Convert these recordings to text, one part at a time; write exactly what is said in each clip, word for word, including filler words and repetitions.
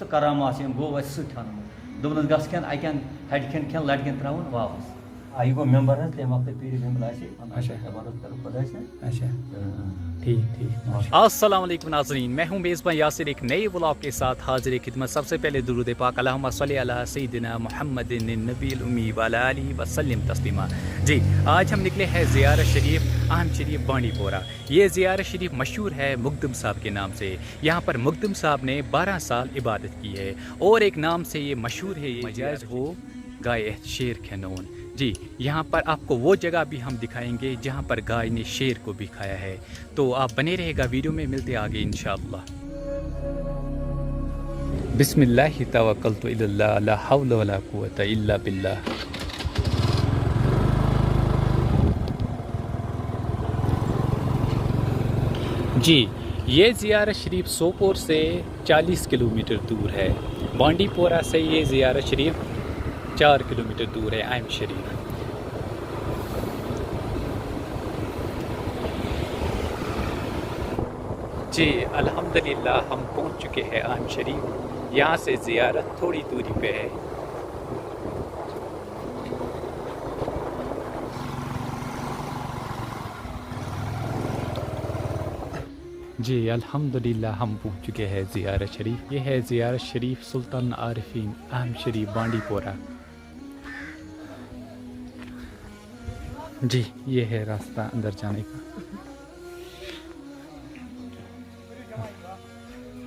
تہٕ کرامات چھِ أمۍ گوٚو اَسہِ سۭتۍ اَنُن۔ دوٚپنَس، "گژھ کھٮ۪ن اَتٮ۪ن ہَٹہِ کھٮ۪ن کھٮ۪ن، لَٹہِ کھٮ۪ن ترٛاوُن واپَس۔" آ، یہِ گوٚو مٮ۪مبَر حظ، تَمہِ وقتہٕ پیٖر محمد آصف، اچھا۔ عبادت کٔر خۄداے سٕنٛز۔ اچھا۔ تہٕ ٹھیٖک، ٹھیٖک، ماشاء اللہ۔ السلام علیکم ناظرین، میں ہوں میزبان یاسر، ایک نئے ولاگ کے ساتھ حاضر خدمت۔ سب سے پہلے درود پاک، اللہم صلی علی سیدنا محمد النبی الامی وعلی آلہ وسلم تسلیما۔ جی، آج ہم نکلے ہیں زیارت شریف، اہم شریف بانڈی پورہ۔ یہ زیارت شریف مشہور ہے مقدم صاحب کے نام سے۔ یہاں پر مقدم صاحب نے بارہ سال عبادت کی ہے اور ایک نام سے یہ مشہور ہے، یہ مجاز ہو گائے احت شیر کھنون۔ جی، یہاں پر آپ کو وہ جگہ بھی ہم دکھائیں گے جہاں پر گائے نے شیر کو بھی کھایا ہے۔ تو آپ بنے رہے گا ویڈیو میں، ملتے آگے انشاءاللہ۔ بسم اللہ توکلت الی اللہ، لا حول ولا قوت الا باللہ۔ جی، یہ زیارت شریف سوپور سے چالیس کلومیٹر دور ہے۔ بانڈی پورہ سے یہ زیارت شریف چار کلومیٹر دور ہے، اہم شریف۔ جی، الحمدللہ ہم پہنچ چکے ہیں اہم شریف۔ یہاں سے زیارت تھوڑی دوری پہ ہے۔ جی، الحمدللہ ہم پہنچ چکے ہیں زیارت شریف۔ یہ ہے زیارت شریف سلطان عارفین اہم شریف بانڈی پورہ۔ جی، یہ ہے راستہ اندر جانے کا۔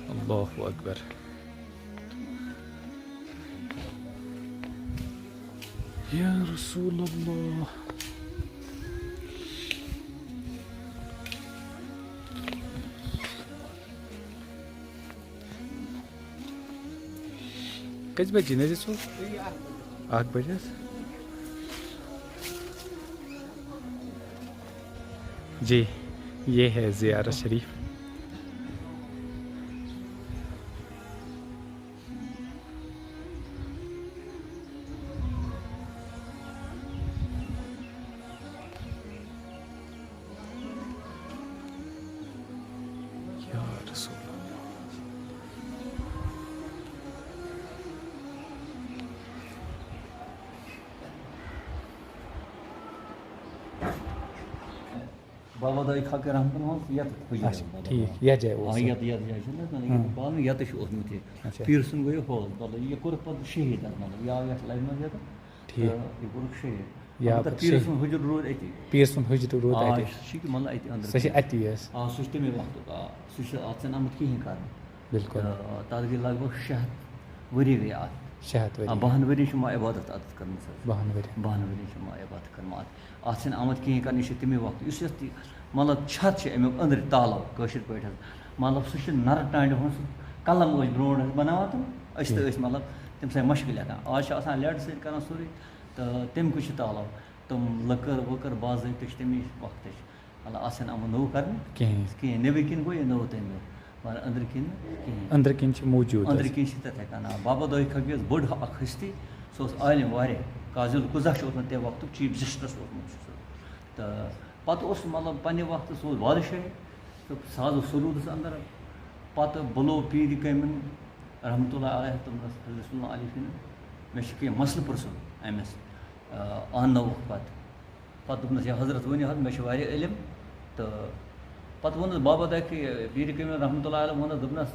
اللہ اکبر۔ یا رسول اللہ۔ کٔژِ بجہِ نٔزیٖر صٲب؟ اَکھ بجہِ حظ۔ جی، یہ ہے زیارت شریف۔ یا رسول اللہ۔ بابا دائی خاکے رحمتہ اللہ، یتھ حجرس اچھا، منٛز۔ ٹھیٖک، یتھ جایہِ اوس آ، سُہ۔ یتھ، یتھ جایہِ چھُنہٕ حظ، مطلب، ہاں۔ یہِ پانہٕ یتھ چھُ اوسمُت یہِ۔ اچھا۔ پیٖر سُنٛد گوٚو یہِ فوت، مطلب، یہِ کوٚرُکھ پتہٕ شہیٖد حظ، مطلب، یہِ آو یتھ لبہِ منٛز یتھ، ٹھیٖک۔ تہٕ یہِ کوٚرُکھ شہیٖد۔ یا البتہ پتہٕ پیٖر شہیٖد۔ سُنٛد حجرٕ روٗد أتی۔ پیٖر سُنٛد حجرٕ روٗد آ، اَتی۔ سُہ چھُ، مطلب، أتی أنٛدرٕ سُہ چھُ کِنۍ۔ اَتی حظ۔ آ، سُہ چھُ تَمے وقتُک، آ، سُہ چھُ، اَتھ چھُنہٕ آمُت کِہیٖنۍ کرنہٕ۔ بِلکُل۔ تہٕ تَتھ گٔے لگ بگ شےٚ ہَتھ ؤری گٔے اَتھ۔ شےٚ ہَتھ ؤری۔ آ، بَہَن ؤری چھِ یِمو عبادت اَتھ کٔرمٕژ حظ۔ بَہَن ؤری۔ بَہَن ؤری چھِ یِمو عبادت کٔرمٕژ اَتھ۔ اَتھ چھِنہٕ آمُت کِہیٖنۍ کرنہٕ، یہِ چھُ تَمے وقتہٕ، یُس یَتھ یہِ، مطلب، چھَت چھِ اَمیُک أنٛدرٕ تالو، کٲشِر پٲٹھۍ حظ۔ مطلب، سُہ چھُ نَرٕ ٹانٛڈِ ہُنٛد سُہ قلم ٲسۍ برونٛٹھ ٲسۍ بَناوان تِم، أسۍ تہِ ٹھیٖک۔ ٲسۍ، مطلب، تَمہِ ساتہٕ مَشقہٕ لیکھان۔ آز چھِ آسان لیڈٕ سۭتۍ کران سورُے، تہٕ تَمہِ کُے چھُ تالو۔ تِم لٔکٕر ؤکٕر باضٲبطہٕ چھِ تَمی وقتٕچ۔ مطلب، اَتھ چھَنہٕ آمُت نوٚو کرنہٕ کِہیٖنۍ۔ کِہیٖنۍ۔ نیٚبٕرۍ کِنۍ گوٚو یہِ نوٚو تَمہِ دۄہ، مگر أنٛدرٕ کِنۍ نہٕ کِہیٖنۍ۔ أنٛدرٕ کِنۍ چھِ موٗجوٗد حظ۔ أنٛدرٕ کِنۍ چھِ تَتہِ ہٮ۪کان، آ، بابا دۄیہِ خٲکہِ اوس بٔڑ اَکھ ہستی، سُہ اوس عالم واریاہ۔ قاضی القضا چھُ اوسمُت تَمہِ وقتُک، چیف جسٹس اوسمُت چھُ سُہ۔ تہٕ پتہٕ اوس، مطلب، پننہِ وقتہٕ سُہ اوس بادشاہی تہٕ ساز و سروٗدس اندر۔ پتہٕ بُلو پیٖرِ کٲمِن رحمتہ اللہ علیہ، دوٚپنس، حضرت اللہ علیہ سٕنٛدِ، مےٚ چھُ کینٛہہ مسلہٕ پرژھُن أمِس، آ، اننووُکھ پتہٕ۔ پتہٕ دوٚپنس، "یا حضرت، ؤنِو حظ، مےٚ چھُ واریاہ علم۔" تہٕ پتہٕ ووٚنُس بابا داکہِ پیٖرِ کٲمِن رحمتہ اللہ علیہ، ووٚنُس، دوٚپنس،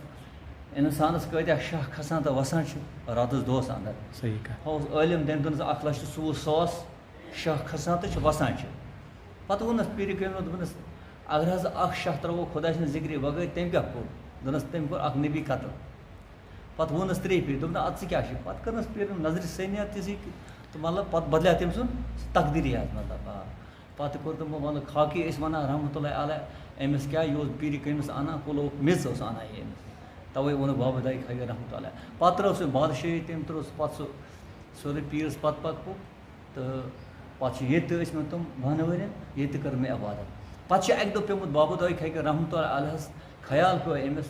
"انسانس کۭتیاہ شاہ کھسان تہٕ وسان چھِ راتس دۄہس اندر؟" صحیح کتھ۔ ہُہ اوس عٲلم، تٔمۍ دوٚپنس، "اکھ لچھ تہٕ ژوٚوُہ ساس شاہ کھسان تہٕ چھِ وسان چھِ۔" پتہٕ ووٚننس پیٖرِ کٲمِن، دوٚپنس، "اگر حظ اکھ شاہ ترٛاوو خۄداے سٕنٛدِ ذِکرِ بغٲر، تٔمۍ کیٛاہ کوٚر؟" دوٚپنس، "تٔمۍ کوٚر اکھ نبی قتل۔" پتہٕ ووٚننس ترٛیٚیہِ پھِرِ، دوٚپنس، "اَدٕ ژٕ کیٛاہ چھُکھ؟" پتہٕ کٔرنس پیٖرن نظرِ ثٲنیہ تِژھٕے کہِ، تہٕ مطلب پتہٕ بدلیو تٔمۍ سُنٛد تقدیٖرٕے حظ، مطلب، آ۔ پتہٕ کوٚر تِمو، مطلب، خاکی ٲسۍ ونان رحمتہ اللہ علیہ، أمِس کیٛاہ، یہِ اوس پیٖرِ کٲمِس انان، کُلو میٚژ اوس انان یہِ أمِس۔ توے ووٚنُکھ بابا دائی خاکے رحمتہ اللہ علیہ۔ پتہٕ ترٛٲو سُہ بادشاہی، تٔمۍ ترٛٲو سُہ پتہٕ سُہ سورُے پیٖرس پتہٕ پتہٕ پوٚک۔ تہٕ پتہٕ چھِ ییٚتہِ تہِ ٲسۍ مٕتۍ تِم بَہَن ؤرِین، ییٚتہِ تہِ کٔر مےٚ عبادت۔ پتہٕ چھِ اَکہِ دۄہ پیوٚمُت بابا دۄیہِ خاکہِ رحمتہ اللہ علیہَس خیال پیوٚو أمِس،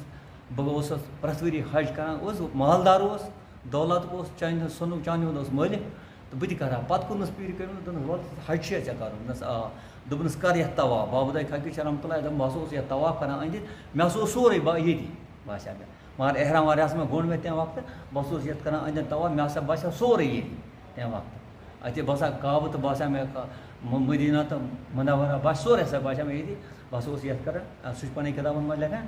بہٕ اوسُس پرٛٮ۪تھ ؤری حج کران، اوس مالدار اوس، دولت اوس، چانہِ ہُنٛد سۄنُک چانہِ ہُنٛد اوس مٲلِک، تہٕ بہٕ تہِ کرٕ ہا۔ پتہٕ کوٚرنَس پیٖرِ کٲمِل، دوٚپنَس، "وَلہٕ حج چھُیا ژےٚ کرُن؟" دوٚپنَس، "آ۔" دوٚپنَس، "کر یَتھ طواف؟" بابا دۄیہِ خاکہِ چھِ رحمتہ اللہ، دوٚپُن، "بہٕ ہسا اوسُس یَتھ طواف کران أنٛدِتھ، مےٚ ہسا اوس سورُے با-، ییٚتی باسیٛو مےٚ۔" مگر احرام وحرامس منٛز گوٚنٛڈ مےٚ تَمہِ وقتہٕ، بہٕ اوسُس یَتھ کران أنٛدٮ۪ن طواف، مےٚ ہسا باسیو سورُے ییٚتہِ تَمہِ وقتہٕ۔ اَتہِ باسان کعبہٕ تہٕ باسان مےٚ کا-، م-، مدیٖنہ تہٕ منورہ باسہِ سورُے ہسا باسیو مےٚ ییٚتی۔ بہٕ ہسا اوسُس یَتھ کران، آ، سُہ چھُ پنٕنۍ کِتابن منٛز لیکھان،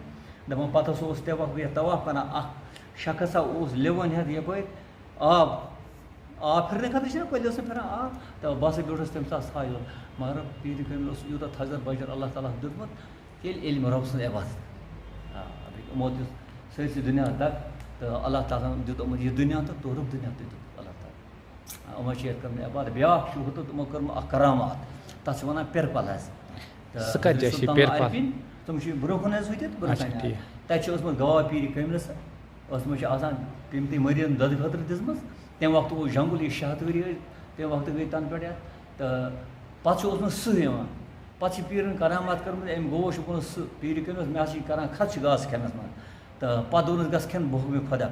دَپان پتہٕ ہسا اوس تَمہِ وقتہٕ یَتھ طواف کران اکھ شخص ہسا اوس لِوَن ہٮ۪تھ یَپٲرۍ آب، آب پھِرنہٕ خٲطرٕ چھِنہ کۄلہِ اوس نہٕ پھِران آب، تہٕ بہٕ ہسا بیوٗٹھُس تَمہِ ساتہٕ ژھایہِ یوت۔ مگر پیٖرِ کٲمِل اوس یوٗتاہ تھزر بجر اللہ تعالیٰ ہَس دیُتمُت، ییٚلہِ علمِ رۄب سٕنٛز عبادت۔ آ، یِمو دیُت سٲرسٕے دُنیاہَس دَگ، تہٕ اللہ تعالیٰ ہَن دیُت یِمَن یہِ دُنیا تہٕ توٚرُکھ دُنیا تہِ دیُتُکھ اللہ تعالیٰ۔ آ، یِمو چھِ یَتھ کٔرمٕژ عبادت۔ بیٛاکھ چھُ ہُتُتھ یِمو کٔرمٕژ اَکھ کرامات، تَتھ چھِ وَنان پِرپَل حظ۔ تہٕ سُہ کَتھ جایہِ چھِ سُلطان پِرپَل؟ عارفیٖن، تِم چھِ برٛونٛہہ کُن حظ ہُتِتھ، برٛونٛہہ اچھا، کَنہِ حظ۔ ٹھیٖک۔ تَتہِ چھِ ٲسمٕژ گاو پیٖرِ کٲمِلَس، ٲسمٕژ چھِ آسان تِم تہِ مٔریٖضَن دۄدٕ خٲطرٕ دِژمٕژ۔ تَمہِ وقتہٕ اوس جنٛگُل یہِ شےٚ ہَتھ ؤری ٲسۍ، تَمہِ وقتہٕ گٔے تَنہٕ پٮ۪ٹھ یَتھ۔ تہٕ پَتہٕ چھُ اوسمُت سٕہہ یِوان۔ پَتہٕ چھِ پیٖرَن کرامات کٔرمٕژ، أمۍ گوٚو چھُ گوٚمُت سٕہہ، پیٖرِ کٔمِس مےٚ ہسا چھِ کران خدشہٕ گاسہٕ کھٮ۪نَس منٛز۔ تہٕ پَتہٕ دوٚپنَس، "گژھ کھٮ۪ن بہٕ ہُہ مےٚ خۄدا۔"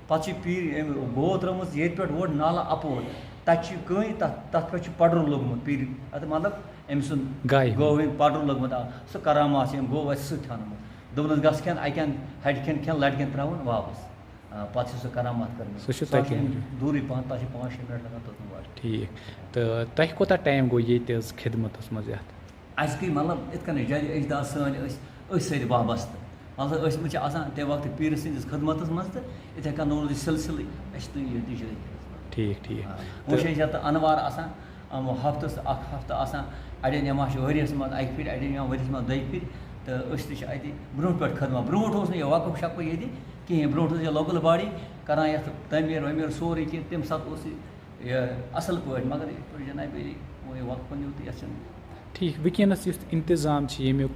پَتہٕ چھِ پیٖرِ أمۍ گوٚو ترٲومٕژ ییٚتہِ پٮ۪ٹھ اورٕ نالہٕ اَپور۔ تَتہِ چھِ کٔنۍ، تَتھ، تَتھ پٮ۪ٹھ چھُ پَڈُر لوٚگمُت پیٖرِ، اَتھ مطلب أمۍ سُنٛد گایہِ ہُنٛد۔ گٲو ہُنٛد پَڈُر لوٚگمُت۔ آ، سُہ کرامات چھِ أمۍ گوٚو اَسہِ سُہ کھٮ۪نومُت۔ دوٚپنَس، "گژھ کھٮ۪ن اَکہِ اَنٛدٕ ہَٹہِ کھٮ۪ن کھٮ۪ن، لَٹہِ کھٮ۪ن ترٛاوُن واپَس۔" آ، پَتہٕ چھِ سُہ کرامات کٔرمٕژ۔ سُہ چھُ سُہ تَتہِ چھُ أمۍ دوٗرٕے پَہَن، تَتھ چھِ پانٛژھ شےٚ مِنَٹ لَگان توٚتَن واتنَس۔ ٹھیٖک۔ تہٕ تۄہہِ کوٗتاہ ٹایم گوٚو ییٚتہِ حظ خدمتَس منٛز یَتھ؟ اَسہِ گٔے، مطلب، یِتھ کٔنۍ جدِ اجداد سٲنۍ ٲسۍ، أتھۍ سۭتۍ وابستہٕ۔ مطلب، أسۍ چھِ آسان تَمہِ وقتہٕ پیٖرٕ سٕنٛدِس خدمتَس منٛز تہٕ یِتھَے کٔنۍ روٗد یہِ سِلسِلٕے۔ أسۍ چھِ تہٕ یہِ تہِ چھِ۔ ٹھیٖک، ٹھیٖک۔ آ، تہٕ وۄنۍ چھِ أسۍ یَتھ اَنوار آسان، یِم ہفتَس، اَکھ ہفتہٕ آسان، اَڑٮ۪ن یِم آسہِ ؤریَس منٛز اَکہِ پھِرِ، اَڑٮ۪ن یِوان ؤریَس منٛز دۄیہِ پھِرِ، تہٕ أسۍ تہِ چھِ اَتہِ برٛونٛٹھ پٮ۪ٹھ خدمت۔ برٛونٛٹھ اوس نہٕ یہِ وقف شقف ییٚتہِ کِہیٖنۍ، برٛونٛٹھ اوس یہِ لوکَل باڈی کَران یَتھ تعمیٖر وٲمیٖر سورُے کینٛہہ، تَمہِ ساتہٕ اوس یہِ یہِ اَصٕل پٲٹھۍ، مگر یِتھ پٲٹھۍ جنابِ عٲلی وۄنۍ یہِ وقفَن نیوٗ تہٕ یَتھ چھِنہٕ۔ ٹھیٖک، وٕنکیٚنَس یُس اِنتظام چھِ ییٚمیُک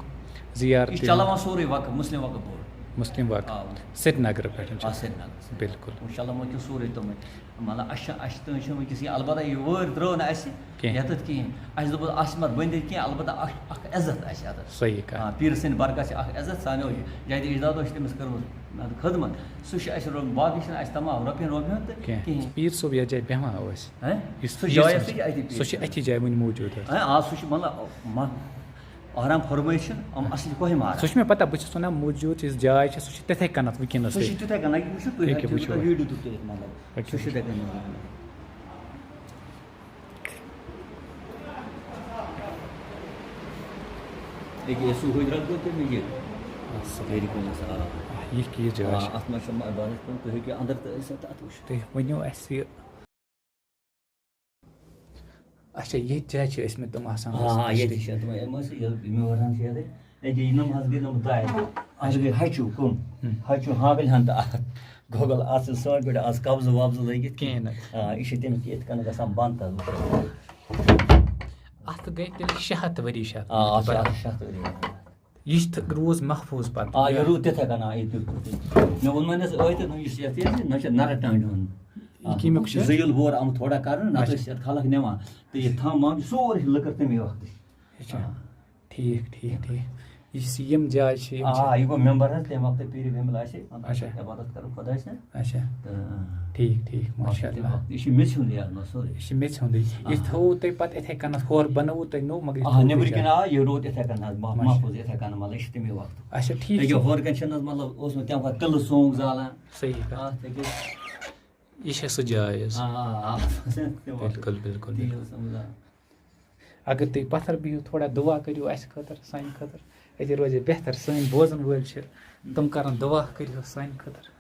زیارتہِ یہِ چھُ ہُنٛد؟ چَلاوان سورُے وقف، مُسلِم وقف بورڈ۔ مُسلِم وقف۔ آ۔ سرینگرٕ پٮ۪ٹھ چھِ؟ آ، سرینگرٕ۔ بِلکُل۔ وۄنۍ چَلاوان کہِ سورُے تِمَے۔ مطلب، اَسہِ چھِ، اَسہِ چھِ تُہٕنٛدۍ چھِنہٕ وٕنکیٚس یہِ، البتہ یہِ وٲرۍ ترٛٲو نہٕ اَسہِ کینٛہہ۔ یَتَتھ کِہیٖنۍ۔ اَسہِ دوٚپ، اَتھ چھِ مَتھ بٔنٛدِتھ کینٛہہ، البتہ اَکھ، اَکھ عزت آسہِ اَتَتھ۔ صحیح کَتھ۔ آ، پیٖرٕ سٕنٛدِ برکت چھِ اَکھ عزت سانیو جدِ اجدادو چھِ تٔمِس کٔرمٕژ خدمت۔ سُہ چھُ اَسہِ روٚن، باقٕے چھِنہٕ اَسہِ تَمام رۄپیَن وۄپیَن تہٕ کینٛہہ۔ کِہیٖنۍ۔ پیٖر صٲب یَتھ جایہِ بیٚہوان ٲسۍ؟ ہہ؟ یُس سُہ پیٖر جاے صٲب ٲسٕے چھِ، اَتی سُہ چھِ پیٖر۔ أتھی جایہِ وٕنہِ موٗجوٗد حظ۔ ہہ، آ، سُہ چھُ مطلب، ما-، آرام فرمٲیِتھ چھِ یِم اَصلی کوہِ ماران۔ سُہ چھُ مےٚ پَتہ، بہٕ چھُس وَنان موٗجوٗد چھِ یُس جاے چھِ، سُہ چھِ تِتھَے کَنَتھ وٕنکیٚنَس سُہ تہِ۔ چھِ تِتھَے کَنَتھ، یہِ وٕچھِو تُہۍ، ییٚکیٛاہ اَتہِ چھِ وٕچھِو۔ تُہۍ ویٖڈیو تہِ تُلِتھ مطلب۔ أکیٛاہ سُہ چھِ وٕچھِو۔ تِتھَے کَنَتھ۔ ییٚکیٛاہ سُہ حُجرَت گوٚو تٔمۍ یہِ۔ اَصٕل۔ گَرِ کُنَس، آ۔ یہِ کِژھ جاے آ، چھِ؟ اَتھ منٛز چھِ عبادت کَرُن، تُہۍ ہیٚکِو اَندَر تہٕ أژِتھ تہٕ اَتھ وٕچھِتھ۔ تُہۍ ؤنِو اَسہِ یہِ۔ اچھا، ییٚتہِ جایہِ چھِ ٲسمٕتۍ تِم آسان آ، آ، ییٚتہِ چھِ تِم، یِم ٲسۍ ییٚلہِ بیمٲر ہن چھِ ییٚتہِ، ییٚکیٛاہ یِم حظ گٔے یِم دارِ۔ اَتھ گٔے ہَچُو کٕم؟ ہُم۔ ہَچُو ہانٛگٕلۍ ہن تہٕ اَتھ گۄگُل، اَتھ چھِ سٲنۍ پٲٹھۍ آز قبضہٕ وبضہٕ لٔگِتھ کِہیٖنۍ نہٕ۔ آ، یہِ چھِ تٔمِس یِتھ کٔنۍ گژھان بنٛد تَتھ وٕچھِو۔ اَتھ گٔے تیٚلہِ شےٚ ہَتھ ؤری چھِ اَتھ آ، اَتھ چھِ برابر۔ اَتھ شےٚ ہَتھ ؤری۔ یہِ چھِ تھٔ-، روٗز محفوٗظ پَتہٕ۔ آ، یہِ روٗد تِتھَے کٔنۍ، آ، یہِ تیُتھ، تیُتھ۔ مےٚ ووٚن وۄنۍ حظ ٲدۍ، نہ یُس یَتھ یہِ، نہ چھِ نَرٕ ٹانٛڈِ ہُنٛد۔ یہِ آ، کَمیُک چھُ؟ زٔیُل بور آمُت تھوڑا کَرنہٕ، نَتہٕ اچھا۔ ٲسۍ یَتھ خلق نِوان۔ تہٕ یہِ تھَم وَم چھِ سورُے چھِ لٔکٕر تَمے وقتٕچ۔ اچھا۔ آ۔ ٹھیٖک، ٹھیٖک، ٹھیٖک۔ یُس یِم جاے چھِ، یِم آ، چھِ یہِ گوٚو مٮ۪مبَر حظ، تَمہِ وقتہٕ پیٖرِ کٲمِل آسہِ، مطلب، اچھا۔ عبادت کَرُن خۄداے سٕنٛز۔ اچھا۔ تہٕ، آ۔ ٹھیٖک، ٹھیٖک، آ، ماشاء تَمہِ اللہ۔ وقتہٕ، یہِ چھِ میٚژِ ہُنٛد یہِ حظ، نہ سورُے۔ یہِ چھِ میٚژِ ہُنٛدٕے۔ یہِ آ۔ تھوٚوُ تۄہہِ پَتہٕ یِتھَے کَنَتھ، ہورٕ بَنٲوُ تۄہہِ نوٚو، مگر یہِ آ، تھوٚوُ نیٚبرٕ تۄہہِ کِنۍ آ، یہِ روٗد یِتھَے کٔنۍ حظ، مح-، ماشاء۔ محفوٗظ یِتھَے کٔنۍ، مطلب، یہِ چھِ تَمے وقتہٕ۔ اچھا، ٹھیٖک ییٚکیٛاہ چھُ۔ ہورٕ کَنۍ چھِنہٕ حظ، مطلب، اوس نہٕ تَمہِ کھۄتہٕ تِلہٕ سونٛگ زالان۔ صحیح کَتھ۔ آ، تَتہِ ٲسۍ۔ یہِ چھےٚ سۄ جاے حظ۔ آ، آ، آ۔ بِلکُل، بِلکُل، تی بِلکُل۔ اوس سَمجھ آ۔ اگر تُہۍ پَتھر بِہِو، تھوڑا دُعا کٔرِو اَسہِ خٲطرٕ، سانہِ خٲطرٕ، أتی روزِ بہتر۔ سٲنۍ بوزَن وٲلۍ چھِ، تِم کَرَن دُعا، کٔرِو سانہِ خٲطرٕ۔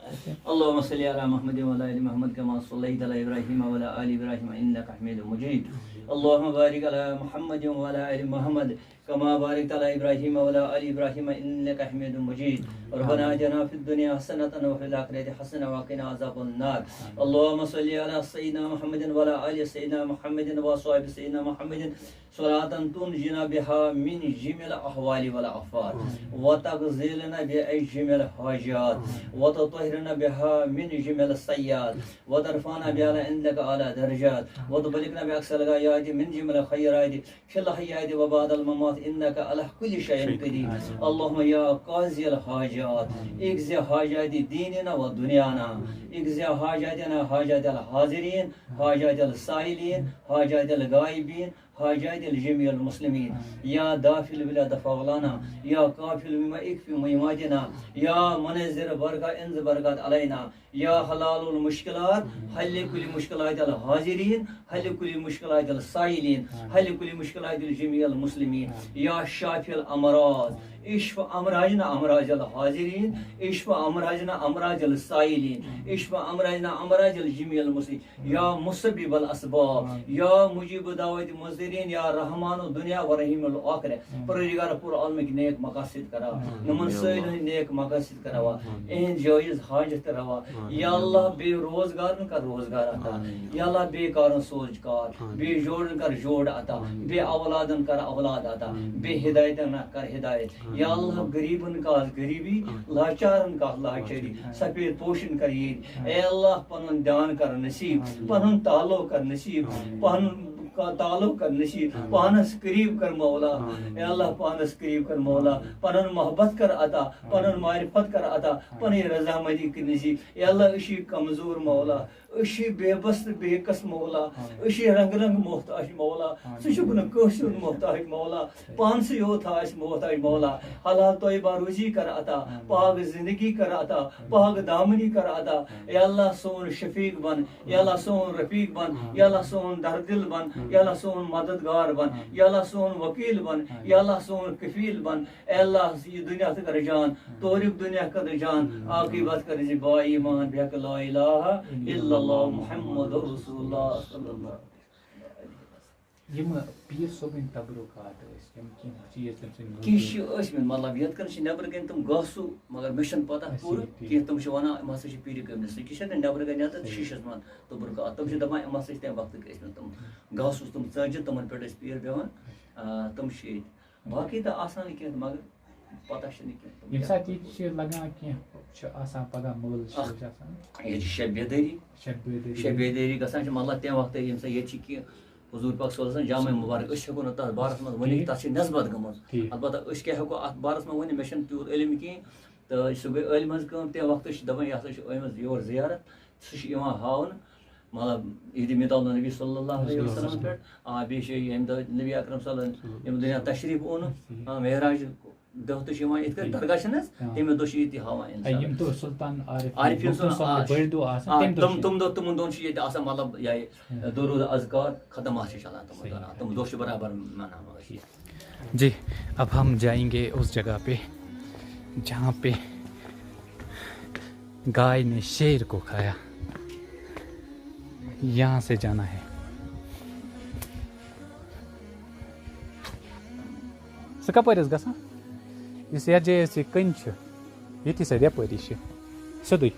اللهم صل على محمد وعلى آل محمد كما صليت على إبراهيم وعلى آل إبراهيم إنك حميد مجيد. اللهم بارك على محمد وعلى آل محمد كما باركت على إبراهيم وعلى آل إبراهيم إنك حميد مجيد. ربنا آتنا في الدنيا حسنة وفي الآخرة حسنة وقنا عذاب النار. اللهم صل على سيدنا محمد وعلى آل سيدنا محمد وأصحاب سيدنا محمد صلاة تنجينا بها من جميع الأهوال والآفات، وتقضي لنا بها جميع الحاجات، وتطهرنا بها من جميع السيئات، وترفعنا بها عندك أعلى درجات، وتبلغنا بها أقصى الغايات من جميع الخيرات في الحياة وبعد الممات، إنك على كل شيء قدير. اللهم يا قاضي الحاجات، اقض حاجات ديننا ودنيانا، اقض حاجاتنا، حاجات الحاضرين، حاجات السائلين، حاجات الغائبين، حاجات الجميع المسلمين، يا دافع البلاد فضلنا، يا كافي بما يكفي ميماتنا، يا منزل بركة انزل بركات علينا، يا حلال المشكلات، حل كل مشكلات الحاضرين، حل كل مشكلات السائلين، حل كل مشكلات الجميع المسلمين، يا شافي الأمراض، اشف أمراضنا أمراض الحاضرين، اشف أمراضنا أمراض السائلين، اشف أمراضنا أمراض الجميع المسلمين، يا مسبب الأسباب، يا مجيب دعوة المضطرين، يا رحمن الدنيا ورحيم الآخرة۔ پروردگار پورٕ عالمٕکۍ نیک مقاصد کرا، یِمن سٲلِم نیک مقاصد کروا، اِہِنٛدۍ جٲیز حاجت روا۔ یا اللہ، بے روزگارن کر روزگار عطا۔ یا اللہ، بے کارن سوز کار، بے جوڑن کر جوڑ عطا، بے اولادن کر اولاد عطا، بے ہدایتن کر ہدایت۔ یا اللہ، غریبن کاس غریبی، لاچارن کاس لاچاری، سفید پوشن کر عید۔ اے اللہ، پنُن دیان کر نصیب، پنُن تعلق کر نصیب، پنُن کا تعلق کر نصیب، پانس قریب کر مولا۔ اے اللہ، پانس قریب کر مولا، پنُن محبت کر عطا، پنُن معرفت کر عطا، پنٕنۍ رضامندی کر نصیب۔ اے اللہ، أسۍ چھِ کمزور مولا، أسۍ چھِ بے بس تہٕ بے کس مولا، أسۍ چھِ رنگ رنگ محتاج مولا، ژٕ چھُکھ نہٕ کٲنٛسہِ ہُنٛد محتاج مولا، پانسٕے یوت تھاو اَسہِ محتاج مولا۔ حلال طیبہ روزی کر عطا، پاک زندگی کر عطا، پاک دامنی کر عطا۔ اے اللہ، سون شفیق بن، اے اللہ، سون رفیق بن، اے اللہ، سون دردل بن، اے اللہ، سون مددگار بن، اے اللہ، سون وکیل بن، اے اللہ، سون کفیل بن۔ اے اللہ، یہِ دُنیا تہٕ کر جان، تورُک دُنیا کر جان، عاقبت کر زِ با ایمان بحق لا الہ الا اللہ محمد رسول اللہ صلی اللہ علیہ وسلم۔ یِم پیٖر صٲبٕنۍ تبرکات ٲسۍ، یِم کینٛہہ چیٖز تٔمۍ سٕنٛدۍ کینٛہہ چھِ ٲسۍ مٕتۍ، مطلب، یِتھ کٔنۍ چھِ نٮ۪برٕ کَنۍ تِم گاسوٗ، مگر مےٚ چھَنہٕ پَتہ اَسہِ پوٗرٕ ٹھیٖک۔ کینٛہہ، تِم چھِ وَنان، یِم ہسا چھِ پیٖرِ کٲمِل سۭتۍ، یہِ چھَنہٕ نٮ۪برٕ کَنۍ یَتھ صحیح۔ شیٖشَس منٛز تبرکات، تِم چھِ دَپان، یِم ہسا چھِ تَمہِ وقتٕکۍ ٲسۍ مٕتۍ تِم گاسوٗس، تِم ژٲنٛجہِ، تِمَن پٮ۪ٹھ ٲسۍ پیٖر بیٚہوان۔ آ، تِم چھِ ییٚتہِ۔ باقٕے تہٕ آسان نہٕ کینٛہہ، مگر پَتہ چھِنہٕ کینٛہہ تِم ییٚمہِ کیٛاہ ساتہٕ ییٚتہِ چھِ لَگان کینٛہہ، چھِ آسان پَگاہ مٲلہٕ اَکھ، سۭتۍ چھِ آسان۔ ییٚتہِ چھِ شب بیدٲری، شب بیدٲری۔ شب بیدٲری گژھان چھِ، مطلب، تَمہِ وقتہٕ ییٚمہِ ساتہٕ ییٚتہِ چھِ کینٛہہ حضور پاک صلی اللہ علیہ وسلم جامع مبارک، أسۍ ہٮ۪کو نہٕ تَتھ بارَس منٛز ؤنِتھ، ٹھیٖک۔ تَتھ چھِ نسبت گٔمٕژ۔ ٹھیٖک۔ البتہ أسۍ کیٛاہ ہٮ۪کو اَتھ بارَس منٛز ؤنِتھ، مےٚ چھَنہٕ تیوٗت علم کِہیٖنۍ۔ تہٕ سُہ گٔے عٲلمہِ ہٕنٛز کٲم، تَمہِ وقتہٕ چھِ دَپان، یہِ ہسا چھُ آمٕژ یور زیارت، سُہ چھُ یِوان ہاونہٕ، مطلب، عیٖدِ میٖلاد النبی صلی اللہ علیہ وسلم پٮ۪ٹھ۔ آ، بیٚیہِ چھِ ییٚمہِ دۄہ نبی اکرم صلی اللہ علیہ وسلم ییٚمہِ دُنیا تشریٖف اوٚنُن، آ، معراج دۄہ تہِ چھِ یِوان یِتھ کٔنۍ درگاہ چھِنہٕ حظ، آ۔ تَمہِ دۄہ چھِ ییٚتہِ ہاوان اِنسان۔ یِم دۄہ سُلطان عارف عارف یِم یوسف، دۄہ آ، بٔڑۍ دۄہ آسان، آ، تَمہِ دۄہ تِم، چھِ تِم دۄہ، تِمَن دۄہَن چھِ ییٚتہِ آسان، مطلب، یہِ ہا یہِ درود اذکار ختم آسہِ چلان تِمَن صحیح۔ دۄہَن۔ تِم دۄہ چھِ برابر مناوان أسۍ۔ جی، اب ہم جائیں گے اس جگہ پہ جہاں پہ گائے نے شیر کو کھایا۔ یہاں سے جانا ہے۔ سُہ کَپٲرۍ حظ گژھان؟ یُس یَتھ جایہِ اَسہِ یہِ کٔنۍ چھِ، ییٚتی سا یَپٲری چھِ سیوٚدُے۔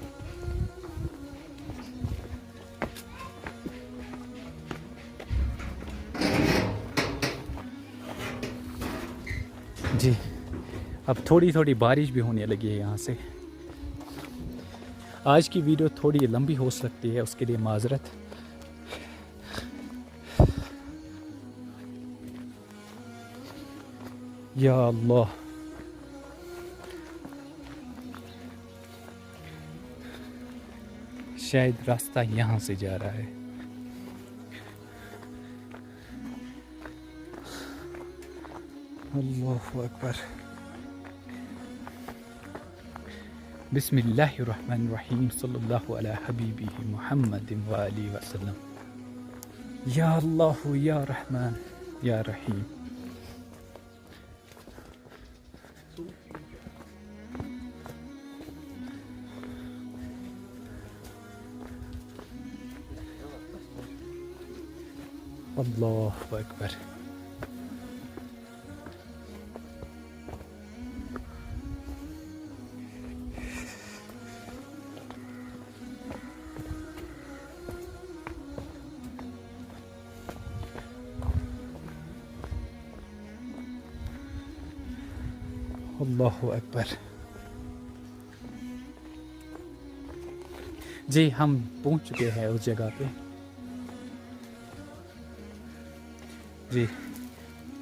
جی، اب تھوڑی تھوڑی بارش بھی ہونے لگی ہے یہاں سے۔ آج کی ویڈیو تھوڑی لمبی ہو سکتی ہے، اس کے لیے معذرت۔ یا اللہ، شاید راستہ یہاں سے جا رہا ہے۔ اللہ اکبر۔ بسم اللہ الرحمن الرحیم، صلی اللہ علی حبیبہ محمد و علیہ وسلم۔ یا اللہ، یا رحمان، یا رحیم۔ اللہ اکبر۔ اللہ اکبر۔ جی، ہم پہنچ چکے ہیں اس جگہ پہ۔ جی،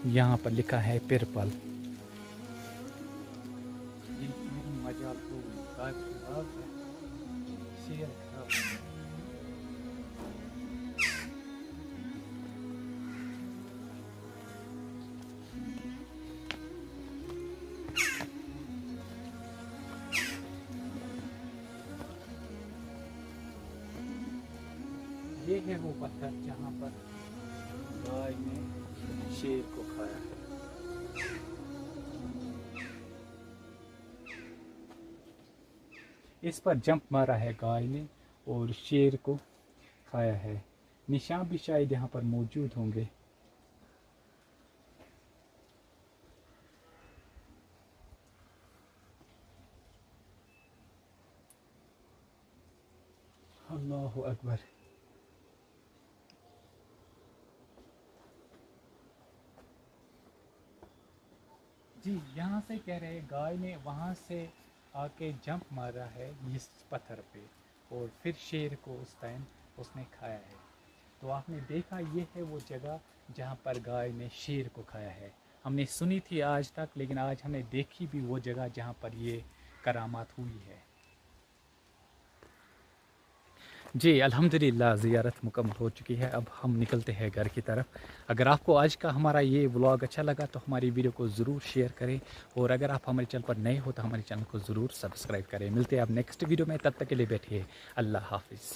یہاں پر لکھا ہے پیرپل۔ یہ ہے وہ پتھر جہاں پر گائے نے شیر کو کھایا ہے۔ اس پر جمپ مارا ہے گائے نے اور شیر کو کھایا ہے۔ نشان بھی شاید یہاں پر موجود ہوں گے۔ اللہ اکبر۔ جی، یہاں سے کہہ رہے گائے نے وہاں سے آ کے جمپ مارا ہے اس پتھر پہ، اور پھر شیر کو اس ٹائم اس نے کھایا ہے۔ تو آپ نے دیکھا، یہ ہے وہ جگہ جہاں پر گائے نے شیر کو کھایا ہے۔ ہم نے سنی تھی آج تک، لیکن آج ہم نے دیکھی بھی وہ جگہ جہاں پر یہ کرامات ہوئی ہے۔ جی، الحمدللہ، زیارت مکمل ہو چکی ہے۔ اب ہم نکلتے ہیں گھر کی طرف۔ اگر آپ کو آج کا ہمارا یہ ولاگ اچھا لگا تو ہماری ویڈیو کو ضرور شیئر کریں، اور اگر آپ ہمارے چینل پر نئے ہو تو ہمارے چینل کو ضرور سبسکرائب کریں۔ ملتے ہیں اب نیکسٹ ویڈیو میں، تب تک کے لیے بیٹھیے، اللہ حافظ۔